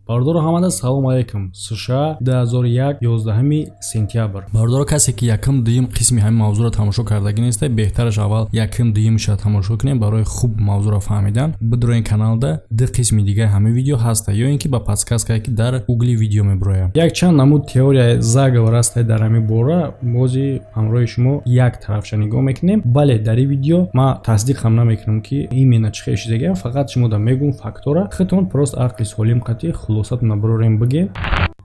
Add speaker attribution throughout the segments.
Speaker 1: Бародаро, ҳамада салом алейкум. США, 2001, 11 сентябр.
Speaker 2: Бародаро, касе ки якум, дуюм қисми ҳамин мавзӯъро тамошо кардагӣ неста, беҳтараш аввал якум, дуюмша тамошо кунем барои хуб мавзӯъро фаҳмидан. Бидроин каналда ду қисми дигаи ҳамин видео ҳаста ё ин ки ба подсказкае, ки дар угли видео мебирояд.
Speaker 1: Якчанд намуд теорияи заговор ҳаста дар ҳамин бора. Бози ҳамроҳи шумо як тарафша нигоҳ мекунем. Бале, дар ин видео ман тасдиқам намекунам, ки именно чӣ хел шидагиам, фақат шумо да мегӯм фактора, худтон просто ақли солим қатӣ хулосатона бирорем, бигем.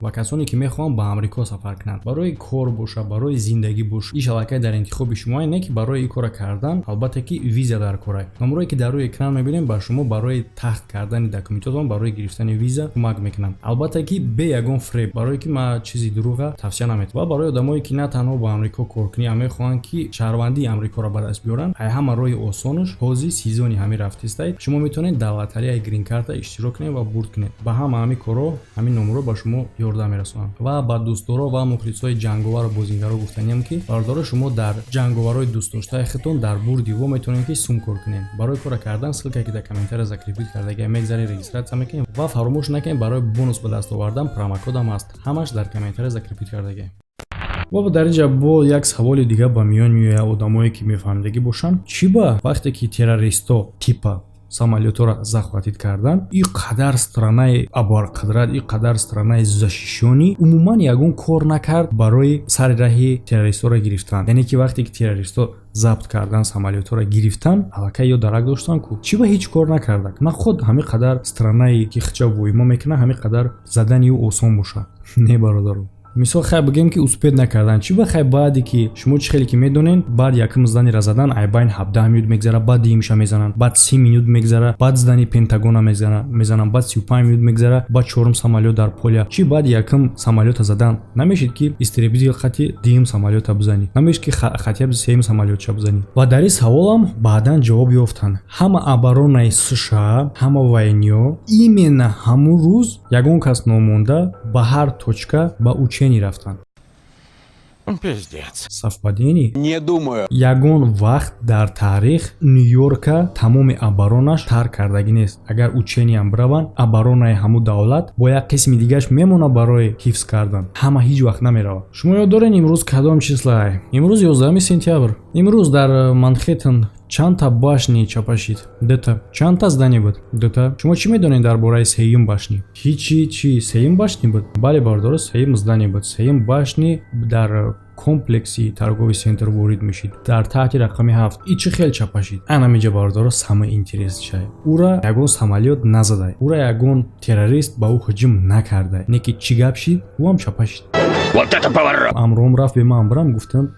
Speaker 2: Ва касоне ки мехоҳанд ба Амрико сафар кунанд, барои кор боша, барои зиндагӣ боша, иш аллакай дар интихоби шумо. Не ки барои ин кора кардан, албатта ки, виза дар кора. Номерое ки дар рӯи экран мебинем, ба шумо барои тахт кардани документотон, барои гирифтани виза кӯмак мекунанд, албатта ки, бе ягон фреб, барое ки ман чизи дурӯға тавсия наметавам. Ва барои одамое ки на танҳо ба Амрико коркунӣ, а мехоҳанд, ки шаҳрвандии Амрикоро ба даст биёранд, ай ҳама роҳи осонаш ҳозир сезони ҳамин рафтистаед. Шумо метавонед дар лотереяи грин-карта иштирок кунед ва бурд кунед. Ба ҳама ҳамин корҳо ҳамин номерҳо ба шумо ёрдам мерасонанд. Ва ба дӯстдоро ва мухлисои ҷанговару бозингаро гуфтаниям, ки, бародаро, шумо дар ҷанговарҳои дӯстдоштаи худтон дар бурди во метавонед, ки сум кор кунед. Барои кора кардан ссылка, ки дар комментария закрепить кардагия, мегзаред, регистрация мекунед. Ва фаромӯш накунед, барои бонус ба даст овардан промокодам ҳаст, ҳамаш дар комментария закрепить кардагия.
Speaker 1: Ва дар инҷа бо як саволи дига ба миён меояд. Одамое ки мефаҳмидагӣ бошанд, чӣ ба вақте ки террористо типа самолётҳоро захватить кардан, ин қадар странаи абарқудрат, ин қадар странаи защищённый умуман ягон кор накард барои сари раҳи террористҳоро гирифтан? Яъне ки вақте ки террористҳо забт кардан, самолётҳоро гирифтан, аллакай ё дарак доштан ку, чӣ ба ҳеҷ кор накардак? На худ ҳамин қадар странае ки хича воима мекунад, ҳамин қадар задани ӯ осон бошад? Не, бародаро. Мисол, хай, бигем, ки успеть накардан, чӣ ба хай баъде ки шумо чӣ хеле ки медонен, баъд якум зданира задан, айбайн 17 минут мегзара, баъд дуюмша мезананд, баъд 30 минут мегзара, баъд здани Пентагона мезананд, баъд 35 минут мегзара, баъд чорум самолёт дар поля. Чӣ баъд якум самолёта задан намешид, ки истребитель қати дуюм самолёта бизанӣ? Намешид, ки хотя бы сеюм самолётша бизанӣ? Ва дар ин саволам баъдан ҷавоб ёфтанд. Ҳама оборонаи США, ҳама войниё именно ҳамун рӯз ягон кас номонда ба ҳар точка ба учение рафтанд.
Speaker 3: Пиздец.
Speaker 1: Совпадение?
Speaker 4: Не думаю.
Speaker 1: Ягон вақт дар таърих Нью-Йорка тамоми оборонаш тарк кардагӣ нест. Агар учениям бираванд, оборонаи ҳамун давлат бо як қисми дигараш мемонад барои ҳифз кардан. Ҳама ҳеҷ вақт намеравад. Шумо ёд доред, имрӯз кадом числае? Имрӯз 11 сентябр. Имрӯз дар Манхэттен чандта башни чапа шид? Дута. Чандта здание буд? Дута. Шумо чӣ медонед дар бораи сеюм башни? Ҳичи. Чӣ, сеюм башни буд? Бале, бародаро, сеюм здание буд. Сеюм башни дар комплекси торговый центр ворид мешид дар таҳти рақами 7. И чӣ хел чапа шид? Анамиҷа, бародаро, самое интересное: ура ягон самолёт назадай, ура ягон террорист ба ӯ ҳуҷум накардай. Не ки чӣ гап шид, ӯам чапа шид. Амром рафт, беман бирам, гуфтам: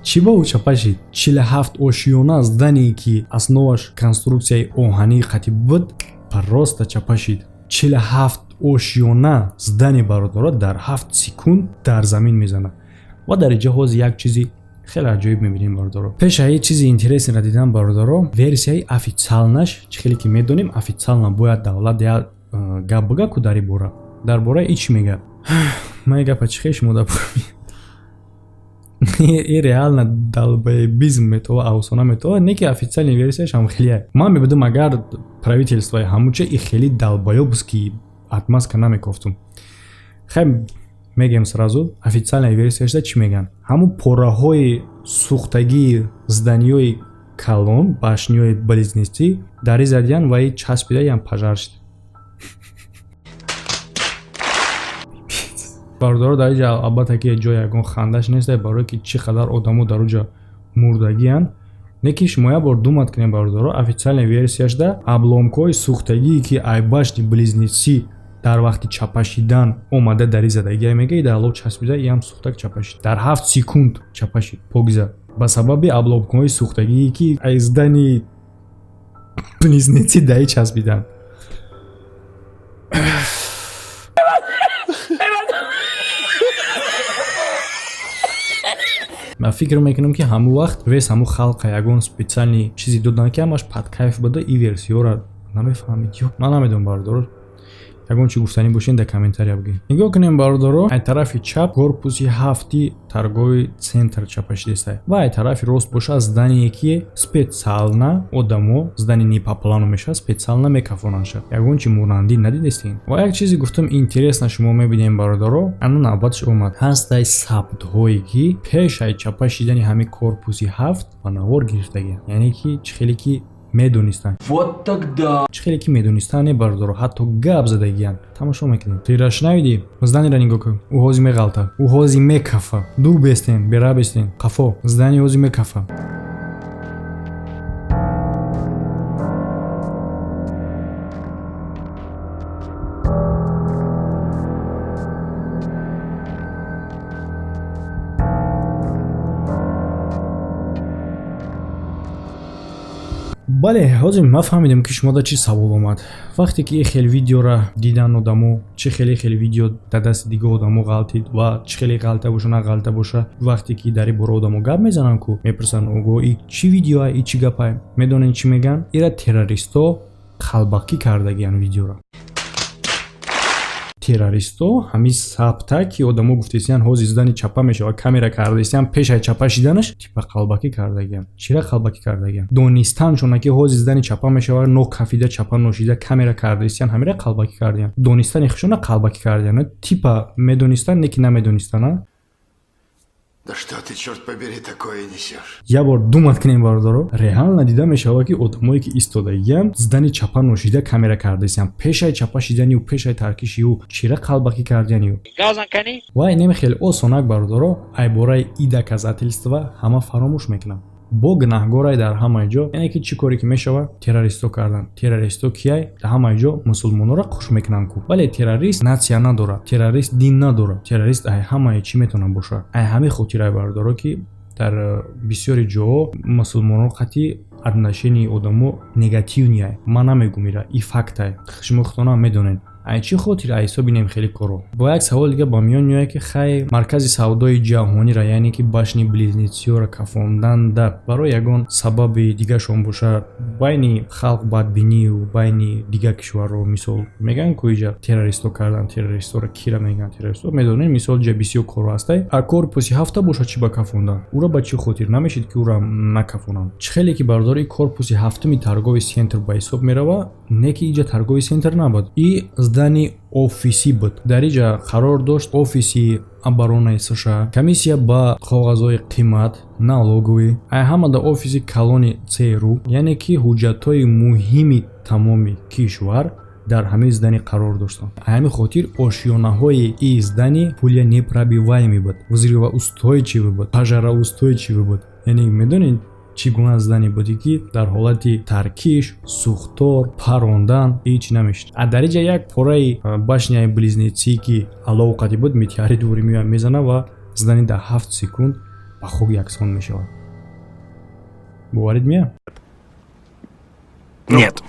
Speaker 1: чӣ ба ӯ чапа шид? 47 ошёна здание, ки основаш конструксияи оҳании қатӣ буд, просто чапа шид. 47 ошёна здание, бародаро, дар 7 секунд дар замин мезанад. Ва дар инҷа ҳозир як чизи хеле аҷоиб мебинем, бародаро. Пеша ҳеҷ чизи интересныйро дидан, бародаро, версияи официальнаш. Чӣ хеле ки медонем, официально бояд давлат як гап бига ку дар ин бора. Дар бораи ин чӣ мегӯяд? Ман ин гапа чӣ хел шумо дар и реально долбоебизм метова, афсона метова. Не ки официальный версияш ҳам хеле ман мебудам, агар правительствои ҳамуча и хеле долбоёбский отмазка намекофтум. Хай, мегем сразу, официальная версияшда чӣ мегӯянд? Ҳамун пораҳои сӯхтагии зданиёи калон, башниёи близнецы, дари задиян ва и часпида, ям пожар шид. Бародаро, дар инҷа, албатта ки, ҷои ягон хандаш нест, барое ки чӣ қадар одамо дар уҷа мурдагиянд. Не ки шумо як бор думать кунед, бародаро, официальная версияшда обломкҳои сӯхтагие, ки ай башни близнецы дар вақти чапа шидан омада дари задагия, мега, дар лоб часпида, иам сӯхтак чапа шид. Дар 7 секунд чапа шид покиза ба сабаби обломкҳои сӯхтагие, ки ай здани близнецы даи часпиданд. Ман фикр мекунам, ки ҳамун вақт вес ҳамун халқа ягон специальный чизе доданд, ки ҳамаш под кайф буда, и версияро намефаҳмид. Ё ман намедонам, бародаро. Ягон чи гуфтанӣ бошед, дар комментария бигӯед. Нигоҳ кунем, бародаро, ай тарафи чап корпуси ҳафти торговый центр чапа шидестай ва ай тарафи рост боша здание, ки специально одамо, здание не по плану мешавад, специально мекафонандша. Ягон чи монандӣ надидестем? Ва як чизе гуфтам, интересно, шумо мебинем, бародаро, ана навбаташ омад. Ҳастай сабтҳое, ки пеш ай чапа шидани ҳамин корпуси ҳафт ба навор гирифтагианд, яъне ки чӣ хеле ки медонистанд.
Speaker 3: Вот тогда.
Speaker 1: Чӣ хеле ки медонистанд, не, бародаро, ҳатто гап задагиянд. Тамошо мекунем. Тира шунавидӣ? Здание ра нигоҳ кун, ӯ ҳози меғалта, ӯ ҳози мекафа. Дур бестен, бера бестен, қафо. Здание ҳози мекафа. Бале, ҳозир ман фаҳмидем, ки шумо да чӣ савол омад. Вақте ки ин хел видеора дидан одамо, чӣ хеле хеле видео дар дасти дига одамо ғалтид ва чӣ хеле ғалта боша, на ғалта боша, вақте ки дар ин бора одамо гап мезананд ку, мепурсанд: ого, и чӣ видеоа, и чӣ гапа? Медонед, чӣ мегӯянд? Ира террористо қалбакӣ кардагиянд видеора. Террористо ҳамин сабта, ки одамо гуфтесиян, ҳозир здание чапа мешавад, камера кардесиян пешай чапа шиданаш, типа қалбакӣ кардагиян. Чира қалбакӣ кардагиян? Донистаншона, ки ҳозир здание чапа мешавад, нокафида, чапа ношида, камера кардесиян, ҳамира қалбакӣ кардиян. Донистани худшона қалбакӣ кардиян. Типа медонистан, не ки намедонистан, а?
Speaker 4: Да что ты, черт побери, такое несешь?
Speaker 1: Як бор думать кунем, бародаро, реально дида мешавад, ки одамое, ки истодагиян, здание чапа ношида, камера кардесиян пешай чапа шиданию, пешай таркишию. Чира қалбакӣ кардиянию? Ва инем хеле осонак, бародаро, айбораи и доказательства ҳама фаромӯш мекунам. Бо гунаҳгорай дар ҳамаи ҷо, яъне ки чӣ коре ки мешавад, террористо кардан. Террористо кияй? Дар ҳамаи ҷо мусулмонора хуш мекунанд ку. Вале террорист нация надорад, террорист дин надорад, террорист ай ҳамаи чӣ метавонад бошад. Ай ҳамин хотирай, бародаро, ки дар бисёри ҷоҳо мусулмонон қатъи отношении одамо негативный ай. Ман намегум ира, и фактай, шумо худтонам медонед. Ай чӣ хотир? Ай ҳисоби нем хеле коро. Бо як савол дига ба миён меояд, ки хай, маркази савдои ҷаҳонира, яъне ки башни близнецы ёра кафонданда барои ягон сабаби дигашон бошад, байни халқ бадбинию байни дигар кишварҳо, мисол, мегӯянд ку, иҷа террористо кардан. Террористора кира мегӯянд террористо, медонем, мисол, ҷа бисёр коро ҳастай. А корпуси ҳафта бошад, чӣ ба кафондан? Ура ба чӣ хотир намешид, ки ура накафонанд? Чӣ хеле ки, бародари, корпуси ҳафтуми торговый центр ба ҳисоб мерава, не ки иҷа торговый центр набуд, и здание офисӣ буд. Дар иҷа қарор дошт офиси оборонаи США, комиссия ба коғазҳои қимат, налоговый, ай ҳамада офиси калони ЦРУ, яъне ки ҳуҷҷатҳои муҳими тамоми кишвар дар ҳамин здание қарор доштанд. Ай ҳамин хотир ошёнаҳои и здание пуленепробиваемый буд, взрывоустойчивый буд, пожароустойчивый буд. Яъне медонед, чӣ гуна здание буде, ки дар ҳолати таркиш, сӯхтор, парондан ҳеҷ намешид. А дар иҷа як пораи башня и близнецы, ки аловқати буд, метеорит дури меояд, мезана ва здание дар 7 секунд ба хок яксон мешавад. Боварид меяд?
Speaker 3: Нет.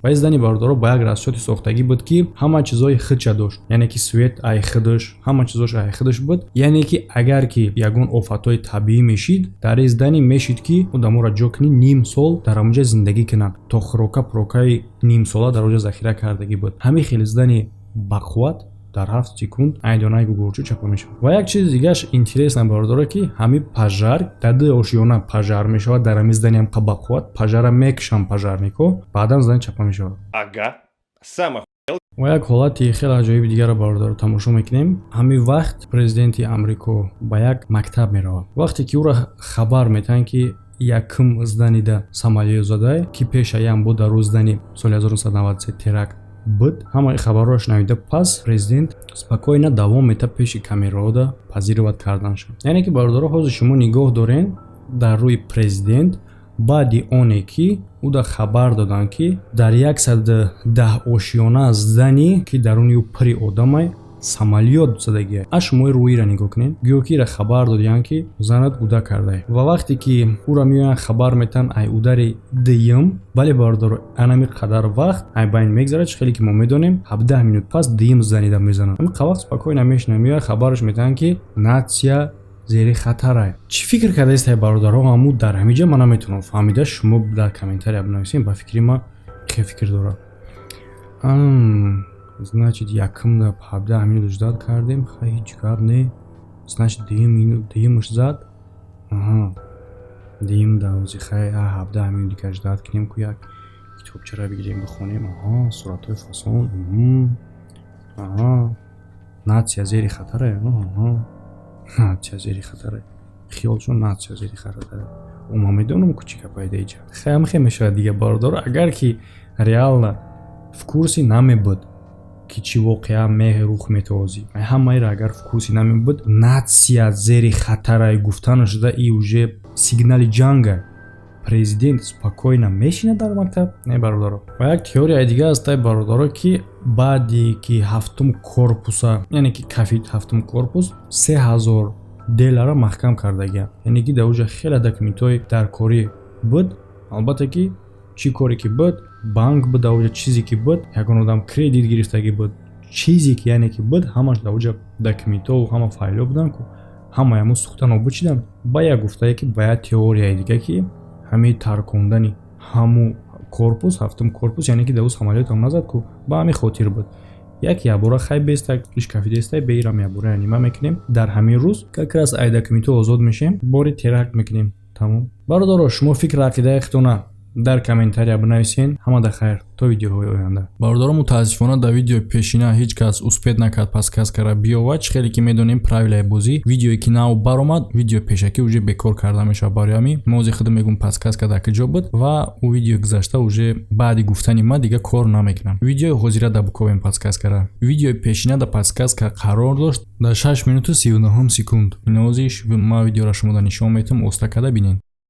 Speaker 1: Ва здание, бародаро, ба як расчёти сохтагӣ буд, ки ҳама чизҳои худша дошт, яъне ки свет ай худаш, ҳама чизош ай худаш буд. Яъне ки агар ки ягон офатҳои табиӣ мешид, дар ин здание мешид, ки одаморо ҷо кунӣ, ним сол дар ҳамонҷа зиндагӣ кунанд, то хӯрока пурокаи нимсола дар онҷа захира кардагӣ буд. Ҳамин хел здание бақувват дар 7 секунд айдонаи гугурчу чапа мешавад. Ва як чизи дигааш интересно, бародаро, ки ҳамин пожар дар ду ошёна пожар мешавад, дар ҳамин здание ам бақувват пожар а мекушанд пожарник ҳо, баъдан здание чапа мешавад.
Speaker 5: Ага. Сам
Speaker 1: Ва як ҳолати хеле аҷоиби дигарро, бародаро, тамошо мекунем. Ҳамин вақт президенти Амрико ба як мактаб меравад. Вақте ки ӯро хабар метаҳанд, ки якум здание да самолёт задай, ки пешаям буд, дар рӯз здание соли 1993 теракт буд, ҳамаи хабарҳоро шунавида пас президент спокойно давом мета пеши камераода позировать карданша. Яъне ки, бародаро, ҳозир шумо нигоҳ дорен дар рӯи президент баъди оне ки ӯ хабар доданд, ки дар 110 ошёна здание, ки даруни ӯ пури одамай, самолёт задагия. А шумои рӯиро нигоҳ кунед, гӯё ки ира хабар додиянд, ки занат гуда кардае. Ва вақте ки ӯро меоянд, хабар метаҳанд ай удари дуюм, бале, бародаро, анами қадар вақт ай байн мегзарад. Чӣ хеле ки мо медонем, 17 минут пас дуюм здание да мезананд. Ҳамин вақт спокойно мешинанд, меоянд, хабараш метаҳанд, ки нация зери хатарай. Чӣ фикр кардаистай, бародаро, ҳаму дар ҳамин ҷа ман наметавонам фаҳмида. Шумо дар комментария бинависем, ба фикри ман хе фикр дорад. Значит, якумда 17 минут ждать кардем. Хай, ҳеҷ гап не. Значит, дуюмаш зад. Аҳа, дуюм давози. Хай, 17 минут дигар ждать кунем, ку як китобчаро бигирем, бихонем. Аҳа, суратҳои фасон. Аҳа, нация зери хатаре. Аҳа, нация зери хатаре. Хиёлшон нация зери хатаре. Ма медонам, ку чӣ гапайда иҷа. Хай, хе мешавад дига, бародаро. Агар ки реально в курсе намебуд, ки чӣ воқеа рух метавозӣ, ҳамаеро агар в курсе намебуд, нация зери хатарай гуфтана шуда, и уже сигнали ҷанга. Президент спокойно мешинад дар мактаб? Не, бародаро. Ва як теорияи дига аст, ай бародаро, ки баъде ки ҳафтум корпуса, яъне ки кафи ҳафтум корпус, 3000 делара маҳкам кардагиям, яъне ки дар уҷа хеле документҳои даркорӣ буд. Албатта ки чӣ коре ки буд, банк буд дар уҷа, чизе ки буд, ягон одам кредит гирифтагӣ буд, чизе ки, яъне ки буд, ҳамаш дар уҷа документҳову ҳама файлҳо буданд ку, ҳамаи ҳамо сӯхта нобуд шидан. Ба як гуфтае ки, ба як теорияи дига, ки ҳамаи таркондани ҳаму корпус, ҳафтум корпус, яъне ки дар ӯ самолётам назад ку, ба ҳамин хотир буд. Як ябора хай бестак иш кафидестай, беирам ябора нима мекунем. Дар ҳамин рӯз как раз ай документҳо озод мешем, бори теракт мекунем, тамом. Бародаро, шумо фикр ақидаи худтона дар комментария бинависен. Ҳамада хайр, то видеоҳои оянда.
Speaker 2: Бародаро, мутаассифона, дар видеои пешина ҳеҷ кас успеть накард подсказкара биёвад. Чӣ хеле ки медонем, правилаи бозӣ: видеое ки нав баромад, видеои пешакӣ уже бекор карда мешавад. Барои ҳамин мо ози худам мегӯм, подсказка дар куҷо буд, ва ӯ видеои гузашта уже баъди гуфтани ман дига кор намекунам. Видеои ҳозира да буковем подсказкара. Видеои пешина да подсказка қарор дошт дар 6 минуту 39 секунд. Инозиш ма видеоро шумода нишон метавам, оста карда бинед.